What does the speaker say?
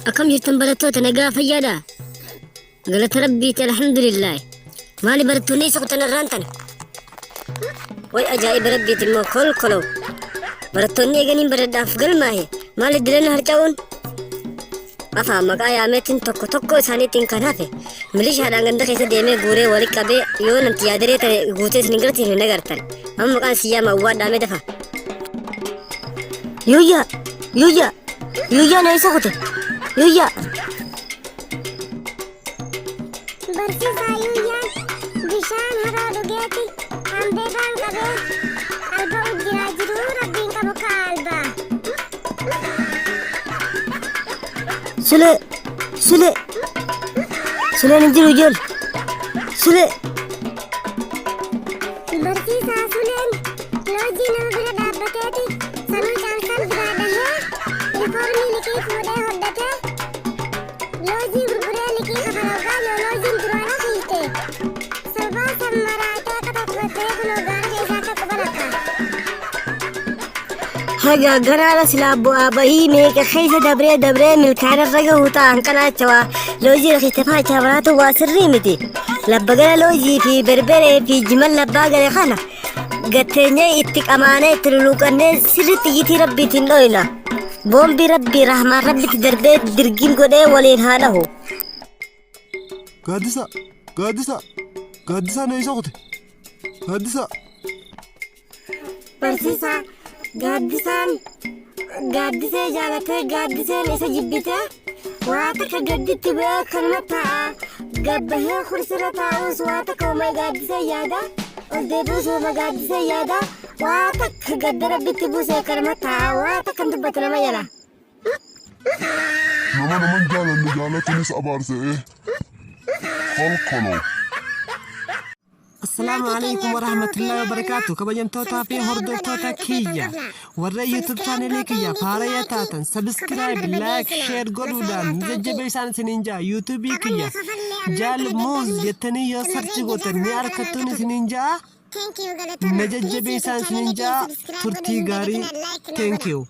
Akkam jirtan barattoota nagaa fayyaadha? Galata rabbiiti alhamdulillah. Maali barattoonni isa kutan irraan tana? Way ajaa'iba rabbiiti immoo kolkolow. Barattoonni eeganiin baradhaaf galmaahe maali dilana harca'uun? Afaan maqaa yaameetiin tokko tokko isaaniitiin kan hafe milishaadhaan ganda keessa deemee guuree wali qabee yoo namti yaadaree ta'e guutee isin hin garsiifne hin agartan. Amma maqaan si yaama awwaadhaa dafa. Yuyyaa! Yuyyaa! Yuyyaan eessa kute? Yuyyaa! Barsiisaa Yuuyyaan bishaan haroo dhugeeti hambeebaan qabee alba'u jiraa jiruu rabbiin qabu ka'a albaa. Sulee! Sulee! Suleen hin jiru ijoollee! Sulee! Barsiisaa Suleen loojii nama bira dhaabbateeti sanuu caamsaan biraa dhahee ilfoormii liqii fuudhee hodhatee loojii gurguree liqii kafala hoggaa yoo loojiin duraanuu hiite sababaa san maraatee akka tokkottee kunoo gaara keessaa akka quba lakka. Haga garaara silaa bu'aa bahii meeqa keessa dabree dabree milkaa'ina irra gahu ta'an qanaachawaa loojii rakicha faachaa baraatu waa sirrii miti. Labba gara loojii fi berberee fi jimal labbaa gale kana gatteenyee itti qamaanee itti luluuqannee sirriitti iyyitii rabbiitiin dhoyna. Boombii rabbii rahmaan rabbitti darbee dirgim godhee waliin haa dhahu. Gaaddisa! Gaaddisa! Gaaddisaan eessa kute? Gaaddisa! Barsiisaa gaaddisaan gaaddisee jaalatee gaaddiseen isa jibbitee waa takka gadditti bu'ee kanuma taa'a gabbahee kursirra taa'uus waa takka uumee gaaddisee yaada ol deebi'uus uuma gaaddisee yaada waa takka gadda rabbitti buusee kanuma taa'a waa takka hin dubbatu nama jala. Nama naman jaalanne jaalatuunis abaarsa'ee. Kolkoloo. Assalaamu alaikum warahmatullahi wabarakaatu kabajamtootaa fi hordoftoota kiyya warra YouTube chaanelii kiyya faaraya taatan subscribe like share godhuudhaan nu jajjabeessaan isiniin ja'a YouTube kiyya jaal muuz jettanii yoo sarchi gootan ni argattuun isiniin ja'a na jajjabeessaan isiniin ja'a turtii gaarii thank you.